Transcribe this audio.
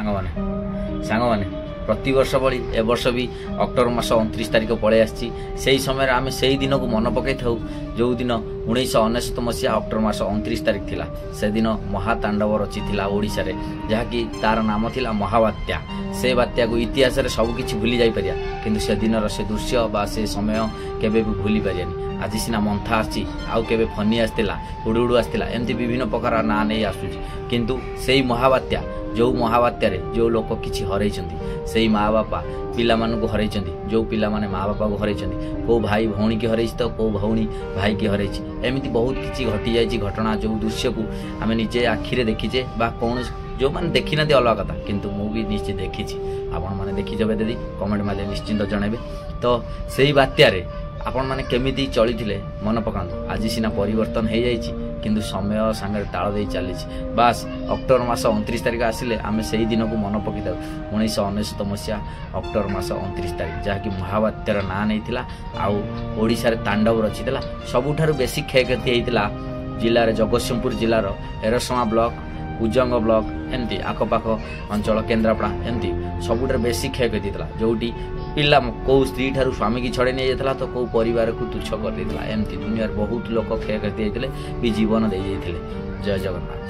ସାଙ୍ଗମାନେ, ସାଙ୍ଗମାନେ, ପ୍ରତିବର୍ଷ ଭଳି ଏ ବର୍ଷ ବି ଅକ୍ଟୋବର ମାସ 29 ତାରିଖ ପଳେଇ ଆସିଛି। ସେହି ସମୟରେ ଆମେ ସେଇ ଦିନକୁ ମନେ ପକାଇଥାଉ, ଯେଉଁଦିନ 1999 ମସିହା ଅକ୍ଟୋବର ମାସ 29 ତାରିଖ ଥିଲା। ସେଦିନ ମହାତାଣ୍ଡବ ରଚିଥିଲା ଓଡ଼ିଶାରେ, ଯାହାକି ତାର ନାମ ଥିଲା ମହାବାତ୍ୟା। ସେ ବାତ୍ୟାକୁ ଇତିହାସରେ ସବୁକିଛି ଭୁଲି ଯାଇପାରିବା, କିନ୍ତୁ ସେଦିନର ସେ ଦୃଶ୍ୟ ବା ସେ ସମୟ କେବେ ବି ଭୁଲି ପାରିବାନି। ଆଜି ସିନା ମନ୍ଥା ଆସିଛି, ଆଉ କେବେ ଫନି ଆସିଥିଲା, ହୁଡ଼ୁହୁଡ଼ୁ ଆସିଥିଲା, ଏମିତି ବିଭିନ୍ନ ପ୍ରକାର ନାଁ ନେଇ ଆସୁଛି। କିନ୍ତୁ ସେଇ ମହାବାତ୍ୟା, ଯେଉଁ ମହାବାତ୍ୟାରେ ଯେଉଁ ଲୋକ କିଛି ହରେଇଛନ୍ତି, ସେଇ ମା ବାପା ପିଲାମାନଙ୍କୁ ହରେଇଛନ୍ତି, ଯେଉଁ ପିଲାମାନେ ମା ବାପାକୁ ହରେଇଛନ୍ତି, କେଉଁ ଭାଇ ଭଉଣୀକି ହରେଇଛି ତ କେଉଁ ଭଉଣୀ ଭାଇକି ହରେଇଛି, ଏମିତି ବହୁତ କିଛି ଘଟିଯାଇଛି ଘଟଣା, ଯେଉଁ ଦୃଶ୍ୟକୁ ଆମେ ନିଜେ ଆଖିରେ ଦେଖିଛେ ବା କୌଣସି ଯେଉଁମାନେ ଦେଖିନାହାନ୍ତି ଅଲଗା କଥା, କିନ୍ତୁ ମୁଁ ବି ନିଶ୍ଚିତ ଦେଖିଛି। ଆପଣମାନେ ଦେଖିଥିବେ ଯଦି କମେଣ୍ଟ ମାଧ୍ୟମରେ ନିଶ୍ଚିନ୍ତ ଜଣାଇବେ। ତ ସେଇ ବାତ୍ୟାରେ ଆପଣମାନେ କେମିତି ଚଳିଥିଲେ ମନେ ପକାନ୍ତୁ। ଆଜି ସିନା ପରିବର୍ତ୍ତନ ହେଇଯାଇଛି, କିନ୍ତୁ ସମୟ ସାଙ୍ଗରେ ତାଳ ଦେଇ ଚାଲିଛି। ବାସ୍, ଅକ୍ଟୋବର ମାସ 29 ତାରିଖ ଆସିଲେ ଆମେ ସେଇ ଦିନକୁ ମନେ ପକାଇଥାଉ, 1999 ମସିହା ଅକ୍ଟୋବର ମାସ 29 ତାରିଖ, ଯାହାକି ମହାବାତ୍ୟାର ନାଁ ନେଇଥିଲା ଆଉ ଓଡ଼ିଶାରେ ତାଣ୍ଡବ ରଚିଥିଲା। ସବୁଠାରୁ ବେଶୀ କ୍ଷୟକ୍ଷତି ହେଇଥିଲା ଜିଲ୍ଲାରେ ଜଗତସିଂହପୁର ଜିଲ୍ଲାର ଏରସମା ବ୍ଲକ, କୁଜଙ୍ଗ ବ୍ଲକ, ଏମିତି ଆଖପାଖ ଅଞ୍ଚଳ, କେନ୍ଦ୍ରାପଡ଼ା, ଏମିତି ସବୁଠାରୁ ବେଶୀ କ୍ଷୟକ୍ଷତି ହେଇଥିଲା, ଯେଉଁଠି ପିଲା କେଉଁ ସ୍ତ୍ରୀ ଠାରୁ ସ୍ୱାମୀକି ଛଡ଼େଇ ନେଇଯାଇଥିଲା ତ କେଉଁ ପରିବାରକୁ ତୁଚ୍ଛ କରିଦେଇଥିଲା। ଏମିତି ଦୁନିଆରେ ବହୁତ ଲୋକ କ୍ଷୟକ୍ଷତି ହେଇଥିଲେ ବି ଜୀବନ ଦେଇଯାଇଥିଲେ। ଜୟ ଜଗନ୍ନାଥ।